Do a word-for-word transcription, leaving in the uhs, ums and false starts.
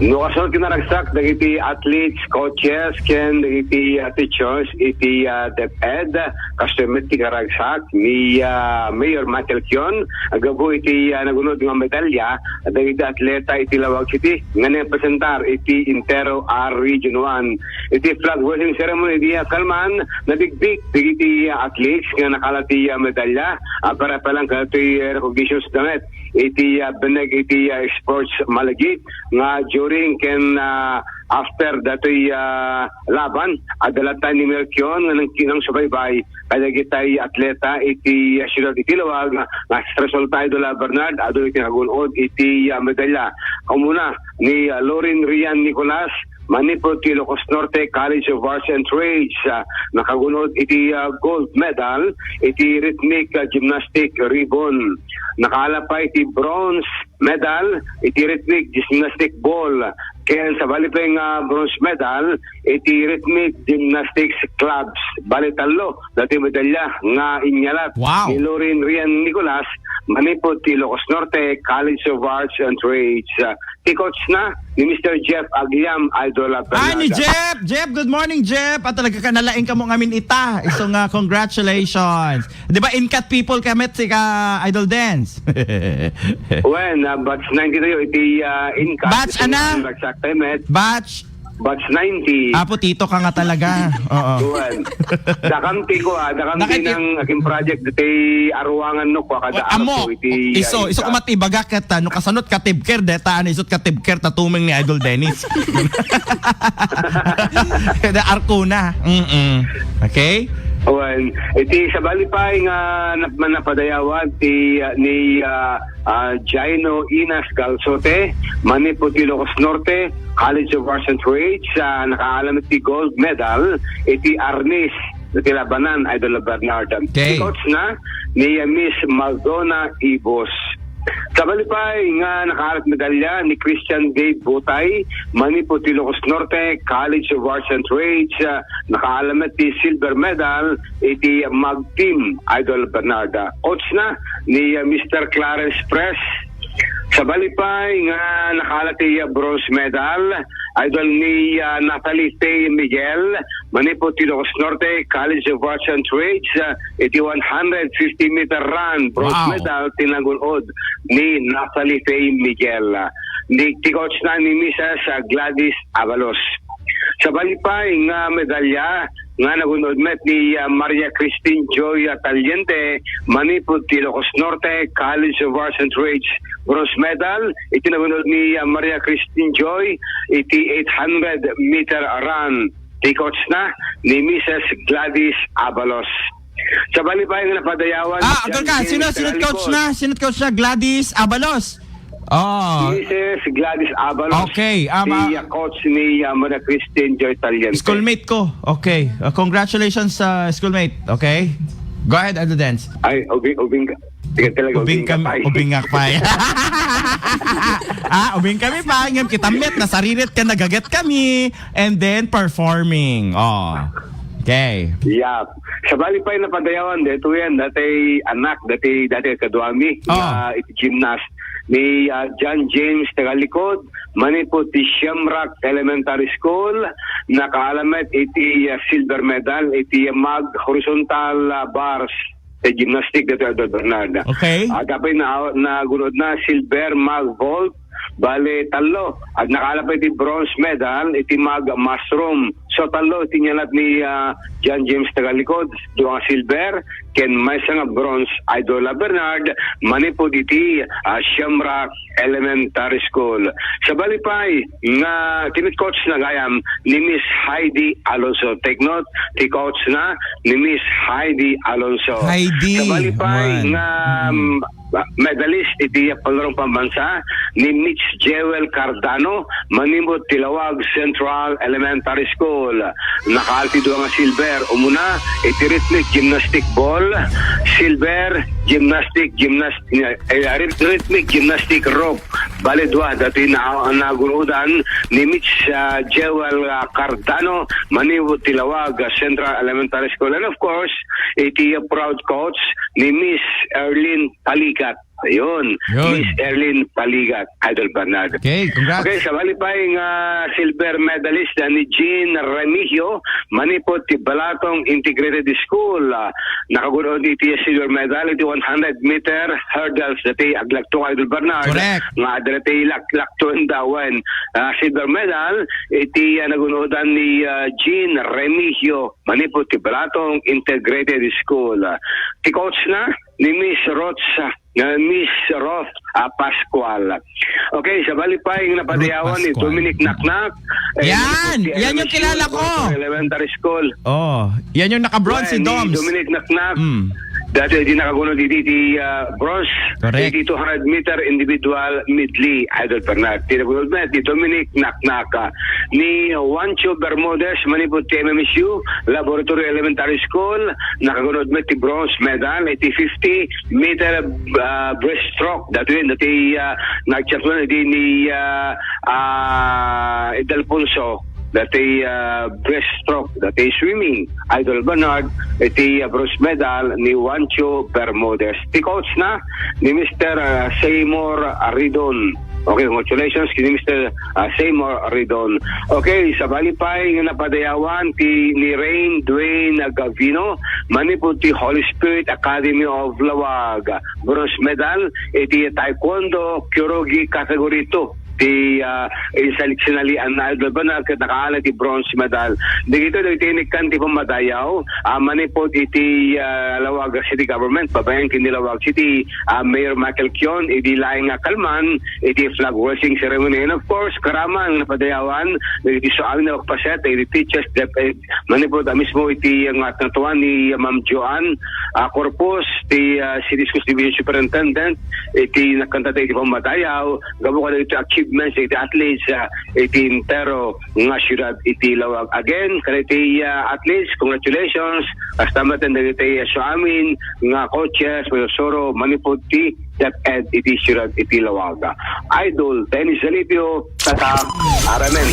No, kasunod ti naragsak dagiti athletes, coaches, ken dagiti, ah, teachers iti, ah, DepEd, kastoy met ti karagsak ni, ah, Mayor Michael Kion, gapu iti, ah, nagunod nga medalya dagiti atleta iti Laoag City nga nagpresentar iti Intero A Region one. Iti flag raising ceremony diay kalman, nabigbig dagiti, ah, athletes nga nakaala ti, ah, medalya, ah, para pa lang kadagitoy recognitions da met iti, ah, benneg iti, ah, sports malagip nga during ken, ah, after datoy, ah, laban, adda latta ni Mayor Kion nga nang-, nangsubaybay kadagitay atleta iti, ah, siudad iti Laoag nga nagresulta, Idol, ah, Bernard, adu iti nakagun-od iti, ah, medalya. Umuna ni, ah, Lorin Rian Nicolas, manipud ti Ilocos Norte College of Arts and Trades, ah, nakagun-od iti, ah, gold medal iti rhythmic, ah, gymnastic ribbon. Nakaala pay ti bronze medal iti rhythmic gymnastic ball, ken sabali pay nga bronze medal iti rhythmic gymnastics clubs. Bali, tallo datoy medalya nga inyalat Wow! ni Lorin Rian Nicolas manipud ti Ilocos Norte College of Arts and Trades. Ah, ti coach na ni Mister Jeff Agliam, Idol, ah, Ah, ni Bernarda. Jeff! Jeff, good morning, Jeff! At talaga ka, nalaing ka mo ngamin ita. Isu nga, congratulations! Di ba, inkat people ka met si ka Idol Dance? Wen, ah, batch ninety tayo, iti, ah, inkat. Batch Iti ana? Ang exact time, eh. Batch? Batch ninety. Apo, tito ka nga talaga. Oo. Wen. Dakam ti ko, ah, dakam Naka- ti nang aking project, dati aruangan no, kwa kada Amo, ako, iti, iso, ah, iso inkat. Kumat ibaga ket, ah, no kasanot ka tibker, deta, ano, isot ka tibker, tatumeng ni Idol Dennis. Kada Arcona. Mm-mm. Okay? Wen, iti sabali pay nga nap-, napadayawan ti, ah, ni, ah, ah, Jaino Inas Galsote, manipud ti Ilocos Norte, College of Arts and Trades, ah, nakaala met ti gold medal iti arnis ti labanan, Idol Bernard. Okay. Ti coach na ni, ah, Miss Maldona Ibos. Sabali pay nga nakaala ti medalya ni Christian Dave Butay, manipud ti Ilocos Norte College of Arts and Trades, ah, nakaala met ti silver medal iti mag team, Idol Bernarda. Coach na ni, ah, Mister Clarence Press. Sabali pay nga nakaala ti, ah, bronze medal, Idol, ni, ah, Natalie Faye Miguel, manipud ti Ilocos Norte College of Arts and Trades, ah, iti one hundred fifty meter run, bronze Wow. medal, ti nagun-od ni Natalie Faye Miguel. Ni, ti coach na ni Missus, ah, Gladys Abalos. Sabali pay nga medalya nga nagun-od met ni, ah, Maria Christine Joy, ah, Taliente, manipud ti Ilocos Norte College of Arts and Trades, bronze medal iti nagun-od ni, ah, Maria Christine Joy iti eight hundred meter run. Ti coach na ni Missus Gladys Abalos. Sabali pay nga napadayawan ni Ah, John James Sino, sino coach Talikod. na? Sino coach na? Gladys Abalos. Oh. Missus Gladys Abalos. Okay, um, Ti, ah, ah, coach ni, ah, Maria Christine Joy Taliente. Schoolmate ko. Okay. Uh, congratulations, uh, schoolmate. Okay? Go ahead, Idol Dance. Ay, ubing, ubing ka. Sige, talaga, Ubing ubing ka kami, pa, eh. ubing nga pa, eh. Ah, ubing kami pa. Ngem kita met, nasaririt ka, nagaget kami. And then, performing. Oh. Okay. Yap. Sabali pay napadayawan, detoy yan, dati anak, dati, dati kaduami, Oh. nga iti gymnast ni, ah, John James Tagalikod, manipud ti Shamrock Elementary School, nakaala met iti, ah, silver medal iti mag horizontal, ah, bars ti gymnastic dati, Idol Bernard. Okay. At apay na, nagunod na silver mag vault, bale, tallo. At nakaala pay iti bronze medal iti mag mushroom. So, tallo iti inyalat ni, ah, John James Tagalikod, dua nga silver, ken maysa nga bronze, Idol, ah, Bernard, manipud iti, ah, Shamrock Elementary School. Sabali pay nga ti met coach na gayam ni Miss Heidi Alonso. Take note, ti coach na ni Miss Heidi Alonso. Heidi, Sabali pay man. nga, Mm. um, medalist iti Panlorong Pambansa ni Mitch Jewel Cardano, manipud ti Laoag Central Elementary School. Nakaala ti dua nga silver. Umuna, iti rhythmic gymnastic ball, silver, gymnastic, gymnast-, eh, rhyth-, rhythmic gymnastic rope. Bale, dua dati na, nagurudan ni Mitch, ah, Jewel, ah, Cardano, manipud ti Laoag, ah, Central Elementary School. And of course, iti, ah, proud coach ni Miss Erlyn Taligat. Ayun, Yun. Miss Erlyn Paligat, Idol Bernard. Okay, congrats. Okay, sabali pay nga silver medalist na ni Jean Remigio, manipud ti Balatong Integrated School. Ah, nakagun-od iti silver medal iti one hundred meter hurdles dati aglakto, Idol Bernard. Correct. Nga adda dati lak-, lakto endawen. Ah, silver medal iti, ah, nagun-odan ni, ah, Jean Remigio manipud ti Balatong Integrated School. Ah, ti coach na ni Miss Roch, ah, Miss Roth, ah, Pascual. Okay, sabali pay nga napadayawan ni Pascual. Dominic Naknak. Eh, Yan! manipud ti Yan yung L M S U kilala ko! Elementary School. Oh, yan yung naka-bronze si Well, ni Doms. Dominic Naknak. Mm. Dati di nakagunod iti, iti, ah, bronze. Correct. Iti two hundred meter individual medley, Idol Bernard. Ti nagunod met ni Dominic Naknak, ah, ni Juancho Bermudez, manipud ti M M S U, Laboratory Elementary School, nakagunod met ti bronze medal, iti fifty meter, ah, breaststroke. Dati, dati, ah, nag-champion, di ni, ah, ah, Ildefonso. Dati, ah, breaststroke, dati swimming, Idol Bernard, iti, ah, bronze medal ni Juancho Bermudez. Ti coach na ni Mister, ah, Seymour Ridon. Okay, congratulations kay Mister, ah, Seymour Ridon. Okay, sabali pay nga napadayawan ti ni Rain Dwayne Gavino, manipud ti Holy Spirit Academy of Laoag. Bronze medal iti Taekwondo Kyorugi Category two. Ti, ah, insaliksinalian na Idol Bernard ket nakaala ti bronze medal. Dagitoy dagiti inikkan ti pammadayaw, ah, manipud iti, ah, Laoag City Government, babaen ken ni Laoag City, ah, Mayor Michael Kion, idi laeng nga kalman iti flag raising ceremony. And of course, karaman nga napadayawan, dagiti suamin a nagpaset, dagiti teachers, DepEd, manipud a mismo iti nga natuan ni Ma'am Joanne, ah, Corpus, ti, ah, City Schools Division Superintendent, iti nagkanta iti pammadayaw, gapu kadagiti achievements iti athletes, ah, iti entero nga syudad iti Laoag. Again, kadagiti, ah, athletes, congratulations. Kasta met dagiti, ah, suamin nga coaches, masursuro, manipud ti DepEd iti syudad iti Laoag. Idol Dennis Zalipio, Tatak, Aramen.